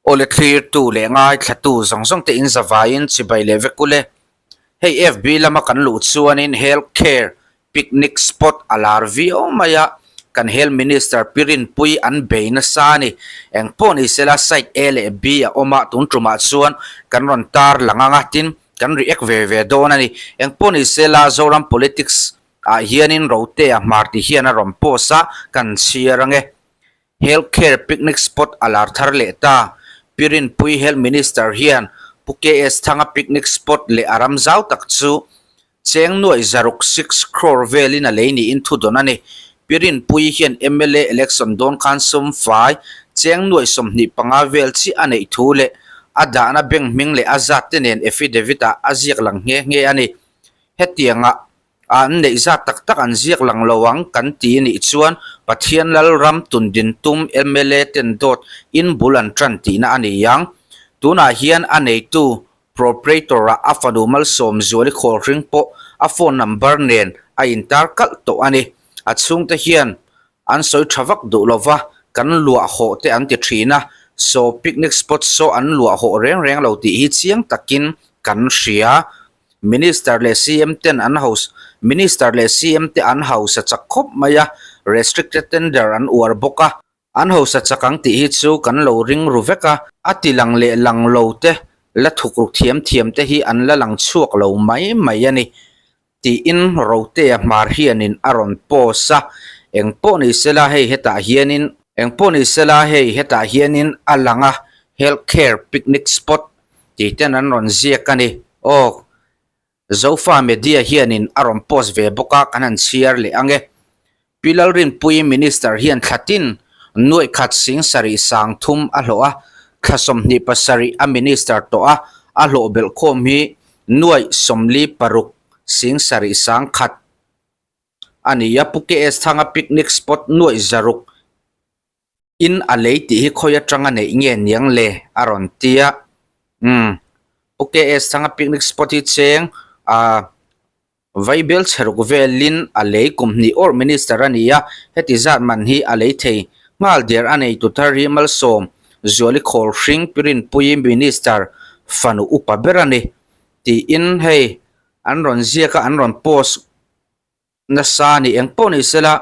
Awle thlirtu leh ngaithlatu zawng zawng te in zavaiin chibai leh vek ule. Hei FB lama kan luh chuanin Health Care Picnic Spot a lar viau mai a, kan Health Minister Pi Rinpuii an bei nasa a ni. Eng pawh ni sela site A leh B a awm a, tun tumah chuan kan rawn tar lang ang a, tin kan react ve ve dawn a ni. Eng pawh ni sela Zoram Politics ah hianin Rotea Hmar ti hian a rawn post a, kan chhiar ang e. Health Care Picnic Spot a lar thar leh ta. Pi Rinpui Health Minister hian Pu KS Thanga Picnic Spot leh a ram zau tak chu cheng nuaih zaruk, 6 crore, velin a lei niin thu dawn a ni. Pi Rinpui hian mla election dawn khan sum fai cheng nuaih 25 vel chiah a neih thu leh a dahna bank hming leh a zat te nen affidavit ah a ziak lang nghe nghe a ni. Hetianga An neih zat tak tak an ziak lang lo ang kan ti nih chuan Pathian Lalram tundin tum mla ten dawt in bul an tan tihna a ni ang. Tunah hian a neitu proprietor ah a fanu Malsawm Zuali Khawlhring pawh a phone number nen a intar kalh tawh a ni. A chhungte hian an sawi tha vak duh lova kan luah hawh te an ti thin a, saw picnic spot saw an luah hawh reng reng lo tih hi chiang takin kan hria. Minister leh CM ten an hausa Minister leh CM te an hausa chak khawp mai a, restricted tender an uar bawk a, an hausa chak ang tih hi chu kan lo ring ru vek a, a ti lang leh lang lo te la thuk ruk thiam thiam te hi an la lang chhuak lo mai mai a ni tiin Rotea hmar hianin a rawn post a, engpawh ni sela hei hetah hianin engpawh ni sela hei hetah hianin a lang a, health care picnic spot tih ten an rawn ziak a ni. Aw, Zofa Media hianin a rawn post ve bawk a, kan han chhiar leh ang e. Pi Lalrinpuii Minister hian thla tin nuaih khat sing sarih sang thum a hlawh a, thla 27 a Minister tawh a, a hlawh belh khawm hi nuaih 46 sing sarih sang khat a ni a. Pu KS Thanga Picnic Spot nuaih 600 In a lei tih hi khawi atanga neih nge niang le a rawn ti a, umm OKS thanga picnic spot hi cheng ah vaibel chheruk velin a lei kum hnih awrh minister a ni a, heti zat man hi a lei thei nghal der a nei tu thar hi Malsawm Zuali Khawlhring Pirinpuii minister fanu upa ber a ni tiin hei an rawn ziak a an rawn post. Nasa ni eng pawh ni sela,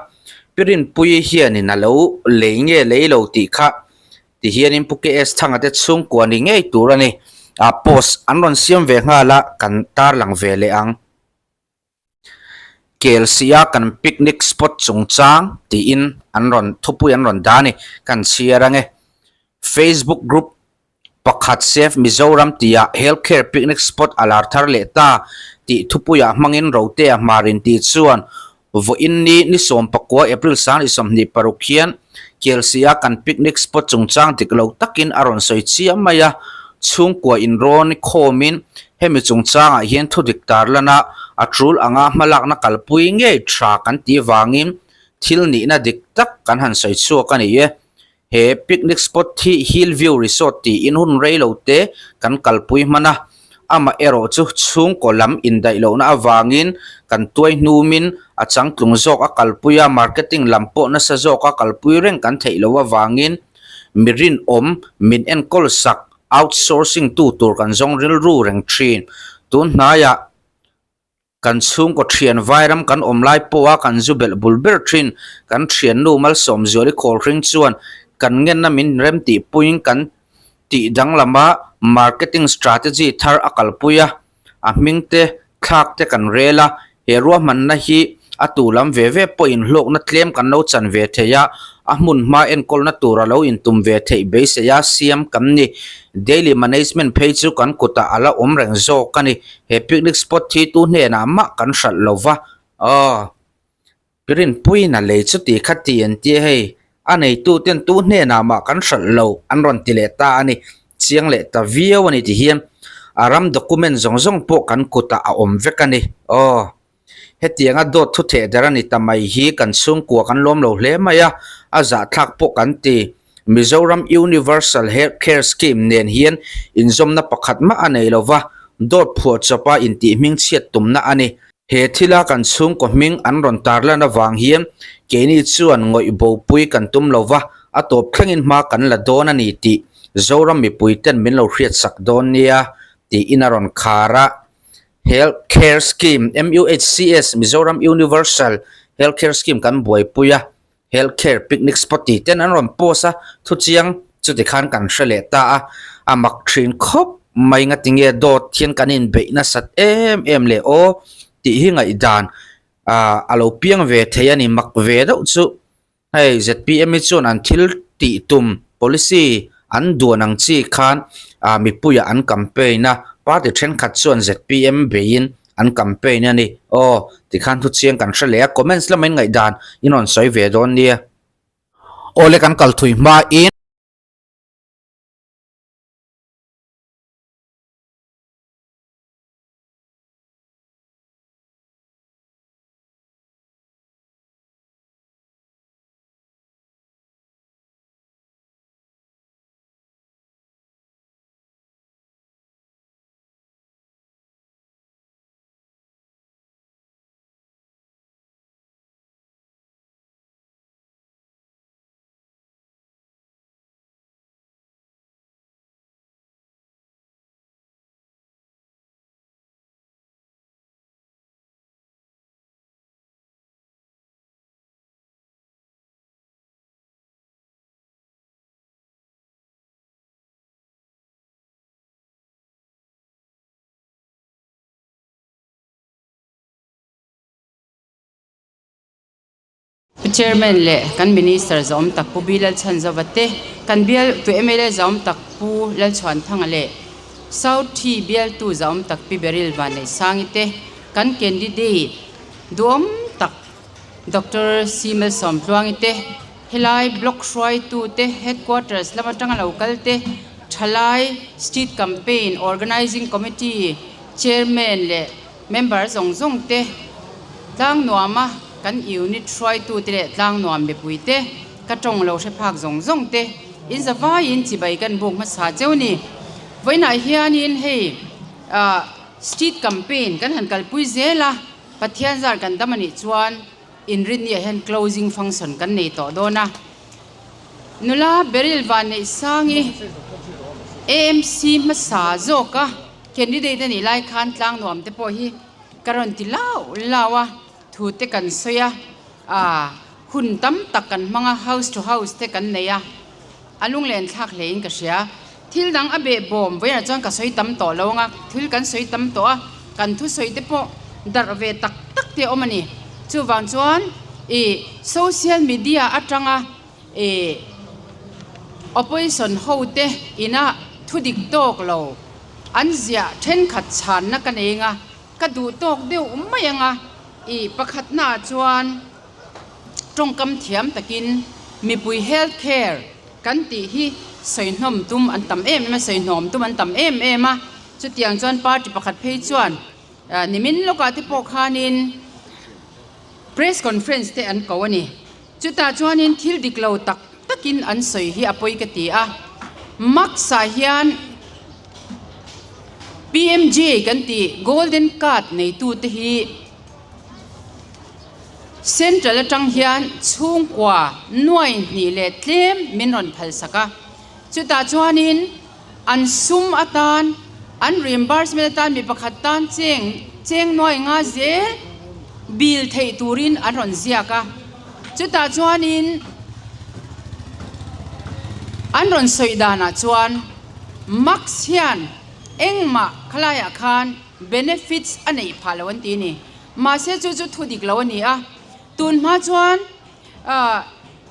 Pi Rinpuii hianin a lo lei nge lei lo tih kha ti hianin Pu KS Thanga te chhungkua ni ngei tur a ni. A post an rawn siam ve nghal a, kan tarlang ve leh ang. KLC-a kan picnic spot chungchang tiin an rawn thupui an rawn dah a ni, kan chhiar ang e. Facebook group Pakhat Save Mizoram tihah Health Care Picnic Spot a lar thar leh ta tih thupuiah hmangin Rotea Hmarin tih chuan vawiin ni ni 19 April 2026 hian KLC-a kan picnic spot chungchang dik lo takin a rawn sawi chiam mai a, chhungkua inrawn khawmin hemi chungchangah hian thudik tarlana a tul anga hmalakna kalpui ngei tha kan tih vangin thil nihna dik tak kan han sawi chhuak a ni e. He picnic spot hi Hill View Resort tiin hun rei lo te kan kalpui hman a, amah erawh chu chhungkaw lam indaih lohna avangin kan tuai hnumin a changtlung zawk a kalpui a, marketing lam pawh nasa zawka kalpui reng kan theih loh avangin mi rinawm min enkawl sak outsourcing tu tur kan zawng rilru reng thin. Tun hnaiah. Kan chhungkaw thian vairam kan awm lai pawha kan zu belh bul ber thin. Kan thiannu Malsawmzuali Khawlhring chuan kan ngenna min rem tih puiin kan tih danglama marketing strategy thar a kalpui a, a hming te thlak te kan rel a, he ruahmanna hi a tu lam ve ve pawhin hlawkna tlem kan lo chan ve thei a, a hmun hma enkawlna tur a lo intum ve theih beisei a siam kan ni. Daily management phei chu kan kutah a la awm reng zawk a ni. He picnic spot hi tu hnenah mah kan hralh lo va, aw Pirinpuiin a lei chu ti kha ti an tia hei, a neitu ten tu hnenah mah kan hralh lo an rawn ti leh ta a ni, chiang leh ta viau a ni ti hian a ram document zawng zawng pawh kan kutah a awm vek a ni, aw hetianga dawt thu theh der a ni ta mai hi kan chhungkua kan lawm lo hle mai a, a zahthlak pawh kan ti. Mizoram Universal Health Care Scheme nen hian inzawmna pakhat mah a nei lova, dawt phuah chawpa intih hmingchhiat tumna a ni. He thila kan chhungkaw hming an rawn tarlan avang hian keini chuan ngawih bopui kan tum lova, a tawp thlengin hma kan la dawn a ni tih. Zoram mipui ten min lo hriatsak dawn nia tiin a rawn khar a. Health Care Scheme, MUHCS, Mizoram Universal Health Care Scheme kan buaipui a, Health Care Picnic Spot tih ten an rawn post a, thuchiang chuti khan kan hre leh ta a, a mak thin khawp mai ngatinge dawt hian kan inbeih nasat em em leh aw tih hi ngaihdan a lo piang ve thei a ni mak ve deuh chu. Hei zpm hi chuan an thil tih tum policy an duan ang chi khan ah mipuiah an campaign a, party thenkhat chuan zpm beiin an campaign a ni. Aw tikhan thu chiang kan hre leh a, comments lama in ngaihdan in rawn sawi ve dawn nia. Awle kan kal thui hmain. Pu Chairman leh kan Minister zawm tak Pu Bilal Chhanzova te, kan bialtu mla zawm tak Pu Lalchhuanthanga leh South Thi bialtu zawm tak Pi Beryl Vanneihsangi te, kan candidate duhawm tak Doctor Simel Sawmtluangi te, helai block hruaitu te, headquarters lam atanga lo kal te, thalai street campaign organizing committee chairman leh member zawng zawng te, tlang nuama kan unit hruaitu te leh tlang nuam mipui te, ka tawng lo hre phak zawng zawng te, in zavaiin chibai kan buk hmasa cheu ni. Vawiinah hianin hei ah street campaign kan han kalpui zel a. Pathian zar kan dam anih chuan inrinniah hian closing function kan nei tawh dawn a. Nula Beryl Vanneihsangi AMC hmasa zawka candidate anih lai khan tlang nuam te pawh hi ka rawn ti lau lau a, thu te kan sawi a, aah hun tam tak kan hmang a, house to house te kan nei a, a lunglen thlak hle in ka hria. Thil dang a beh bawm vawiinah chuan ka sawi tam tawh lo anga, thil kan sawi tam tawh a, kan thusawi te pawh darh ve tak tak te a awm a ni. Chuvang chuan ih social media atanga ih opposition ho te ina thu dik tawk lo an ziah thenkhat chhanna ka nei anga, ka duh tawk deuh mai anga ih pakhatnaah chuan tawngkam thiam takin mipui health care Kan tih hi sawihnawm tum an tam em em a, sawihnawm tum an tam em em a. Chutiang chuan party pakhat phei chuan nimin lawkah te pawh khanin press conference te an ko a ni. Chutah chuanin thil dik lo tak takin an sawi hi a pawi ka ti a. Max ah hian PMJ kan tih golden card neitute hi Central atang hian chhungkua nuai hnih leh tlem min rawn phal sak a, chutah chuanin an sum atan an reimbursement atan mi pakhat tan cheng cheng nuai nga zel bill theih turin an rawn ziak a, chutah chuanin an rawn sawi danah chuan Max hian engmah khalaiah khan benefits a neih phah lo an ti a ni. Mahse chu chu thu dik lo a ni a, tun hma chuan ah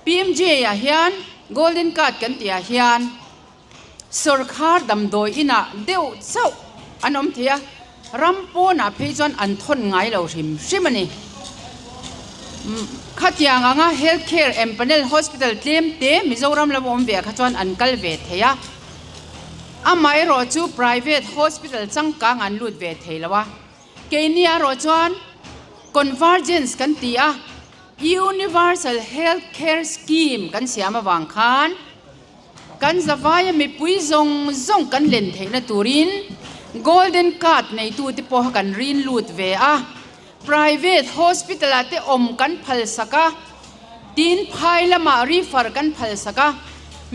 PMJ ah hian golden card kan tih ah hian sawrkhar damdawi inah deuh chauh an awm thei a, ram pawnah phei chuan an thawn ngai lo hrim hrim a ni. Khatiang anga health care empanel hospital tlem te Mizoram lama awm ve ah kha chuan an kal ve thei a, amaherawh chu private hospital changkang an lut ve thei lo a. Keini erawh chuan convergence kan ti a, Universal Health Care Scheme kan siam avang khan kan zavaia mipui zawng zawng kan len theihna turin Golden Card neitute pawha kan rin lut ve a, private hospital ah te awm kan phalsak a, tin phai lamah refer kan phalsak a,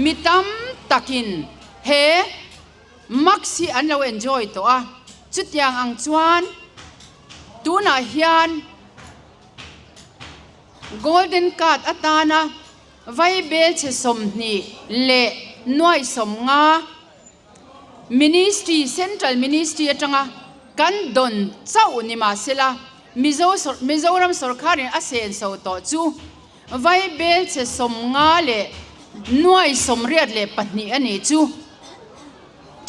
mi tam takin. He mask hi an lo enjoy tawh a, chutiang ang chuan tunah hian golden card atana vaibel chhe 20 leh nuaih 50 Ministry, Central Ministry atanga kan dawn chauh ni mahsela Mizo Mizoram sawrkharin a senso tawh chu Vaibel chhe 50 leh nuai 82 a ni chu.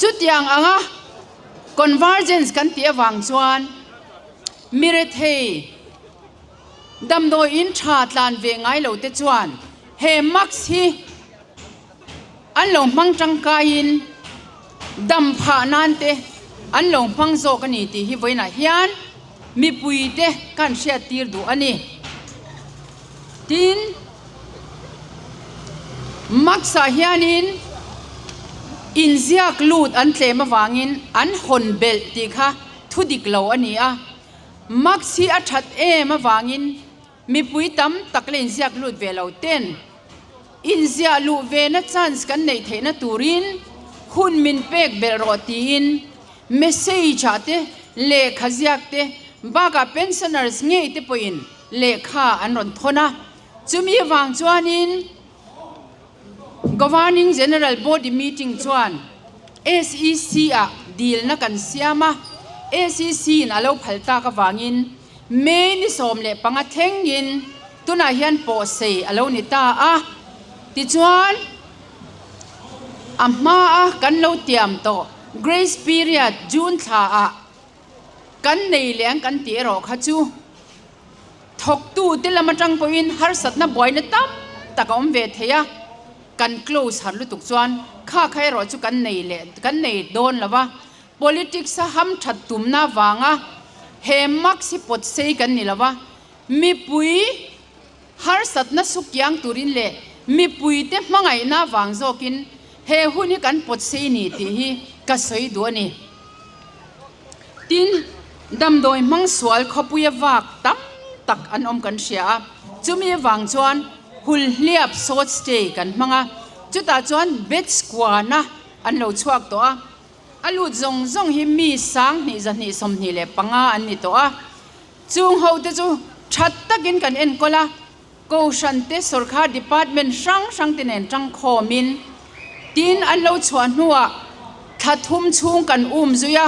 Chutiang anga convergence kan tih avang chuan mirethei damdawiin tha tlan ve ngai lo te chuan he mask hi An lo hmang tangkaiin dam phah nan te an lo hmang zawk a ni tih hi vawiinah hian mipuite kan hriattir duh a ni. Tin, Max-ah hianin inziak lut an tlem avangin an hawn belh tih kha thu dik lo a ni a. Max hi a that em avangin Mipui tam tak la inziak lut ve lo ten inziah luh ve na chance kan neih theihna turin hun min pek belh rawh tiin message ah te lehkha ziak te bakah pensioners ngei te pawhin lehkha an rawn thawn a, chumi avang chuanin Governing General Body meeting chuan SEC ah dilna kan siam a, SEC in a lo phal tak avangin May ni 15 thlengin tunah hian pawhsei a lo ni ta a, tichuan a hmaa kan lo tiam tawh Grace Period June thla ah kan nei leh ang kan tih erawh kha chu thawktu te lam atang pawhin harsatna buaina tam tak a awm ve thei a, kan close har lutuk chuan kha kha erawh chu kan nei leh kan nei dawn lo va. Politics a ham that tumna vanga he mask hi pawt sei kan ni lo va, mipui harsatna su kiang turin leh mipuite hmangaihna vang zawkin he hun hi kan pawt sei ni tih hi ka sawi duh a ni. Tin, damdawi hmang sual khawpuia vak tam tak an awm kan hria a, chumi avang chuan hulhliap short stay kan hmang a, chutah chuan bed squana an lo chhuak tawh a. A lut zawng zawng hi mi 2225 an ni tawh a, chung hote chu tha takin kan enkawl a, Kohhran te sawrkar department hrang hrang te nen tangkhawmin tin an lo chhuah hnuah thla thum chhung kan um zui a,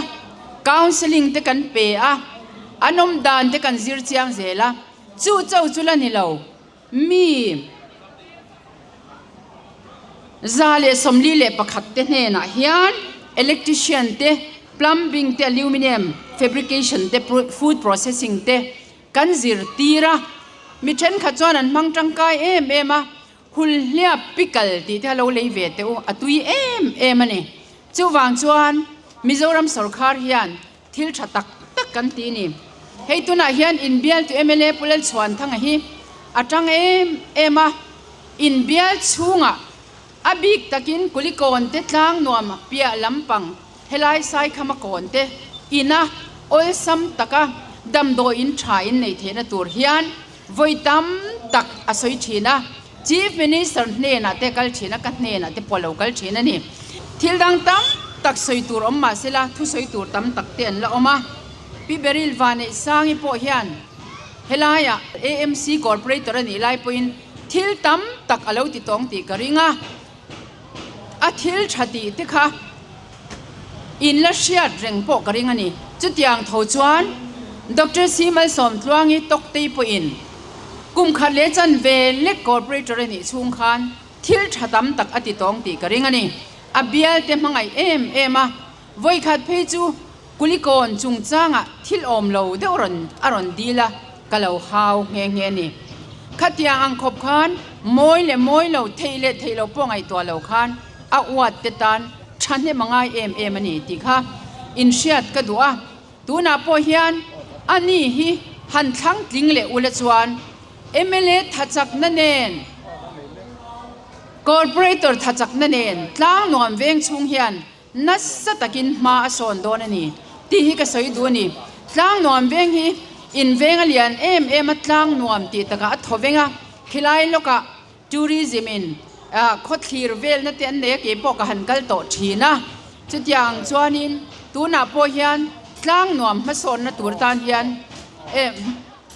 counselling te kan pe a, an awm dan te kan zir chiang zel a, chu cho chu la ni lo. Mi 141 te hnenah hian electrician te, plumbing te, aluminium fabrication te, food processing te kan zirtir a. Mi thenkhat chuan an hmang tangkai em em a, hulhliap pickle tih te a lo lei ve teh u, a tui em em a ni. Chuvang chuan Mizoram sawrkhar hian Thil tha tak tak kan ti ni. Hei tunah hian inbialtu mla Pu Lalchhuanthanga hi a tang em em a, inbial chhungah a bik takin Kulikawn te tlang nuam piah lampang helai Saikhama kawn te ina awlsam taka damdawiin tha in nei theihna tur hian vawi tam tak a sawi thin a, Chief Minister hnenah te kal thin a, ka hnenah te pawh a lo kal thin a ni. Thil dang tam tak sawi tur awm mah sela, thusawi tur tam tak te an la awm a. Pi Beryl Vaneihsangi pawh hian helaiah AMC Corporator a nih lai pawhin thil tam tak a lo ti tawng tih ka ring a. A thil tha tih te kha in la hriat reng pawh ka ring a ni. Chutiang tho chuan Doctor C Malsawmtluangi Tawktei pawhin kum khat leh chan ve lek Corporator a nih chhung khan thil tha tam tak a ti tawng tih ka ring a ni. A bial te hmangaih em em a, vawikhat phei chu Kulikawn chungchangah thil awm lo deuh rawn a rawn dil a, ka lo hau nghe nghe a ni. Khatiang ang khawp khan mawi leh mawi lo, theih leh theih lo pawh ngaihtuah lo khan a uat te tan thahnem a ngai em em a ni tih kha inhriat ka duh a. Tunah pawh hian a ni hi han thlang tling leh ula chuan mla thachakna nen, Corporator thachakna nen tlang nuam veng chhung hian Nasa takin hma a sawn dawn a ni tih hi ka sawi duh a ni. Tlang nuam veng hi in veng a lian em em a, tlang nuam tih takah a thaw veng a, khilai lawkah tourism in. Khawthlir velna te an nei a, keipawh ka han kal tawh thin a. Chutiang chuanin tunah pawh hian tlang nuam hmasawnna tur tan hian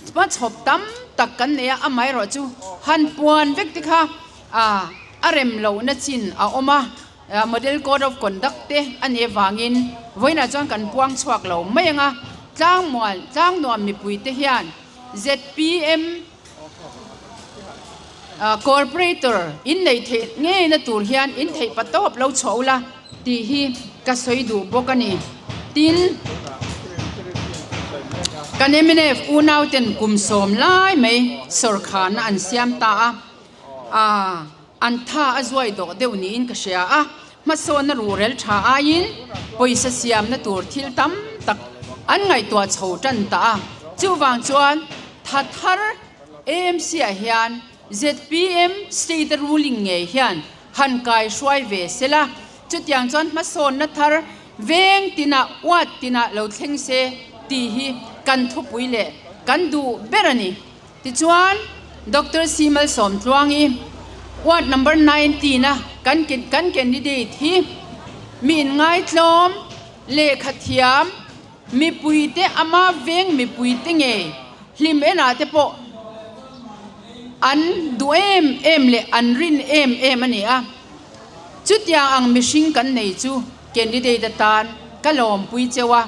hmachhawp tam tak kan nei a, amaherawh chu han puan vek te kha a rem lohna chin a awm a. Model Code of Conduct te a nih avangin vawiinah chuan kan puang chhuak lo mai ang a, tlangmuan tlangnuam mipuite hian zpm Corporator in neih theih ngeina tur hian in theih pa tawp lo chhuah ula tih hi ka sawi duh bawk a ni. Tin, kan mnf unauten kum sawm lai mai sawrkharna an siam ta a, An tha a zuai dawh deuh niin ka hria a, hmasawnna ruhrel tha aiin pawisa siamna tur thil tam tak an ngaihtuah chho tan ta a. Chuvang chuan tha thar AMC ah hian zpm state a ruling ngei hian han kai hruai ve sela, chutiang chuan hmasawnna thar veng tinah uat tinah lo thleng se tih hi kan thupui leh kan duh ber a ni. Tichuan, Doctor C. Malsawmtluangi, Ward Number 19 a kan kan candidate hi mi inngaitlawm, lehkha thiam, mipuite ama veng mipuite ngei hlim enah te pawh an duh em em leh an rin em em a ni a. Chutiang ang mihring kan nei chu candidate atan ka lawmpui cheu a,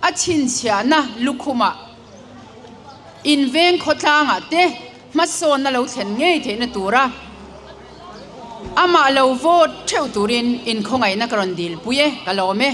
a chhinchhiahna lukhumah In veng khawtlangah te hmasawnna lo thlen ngei theihna tura amah lo vote theuh turin inkhawngaihna ka rawn dilpui e, ka lawm e.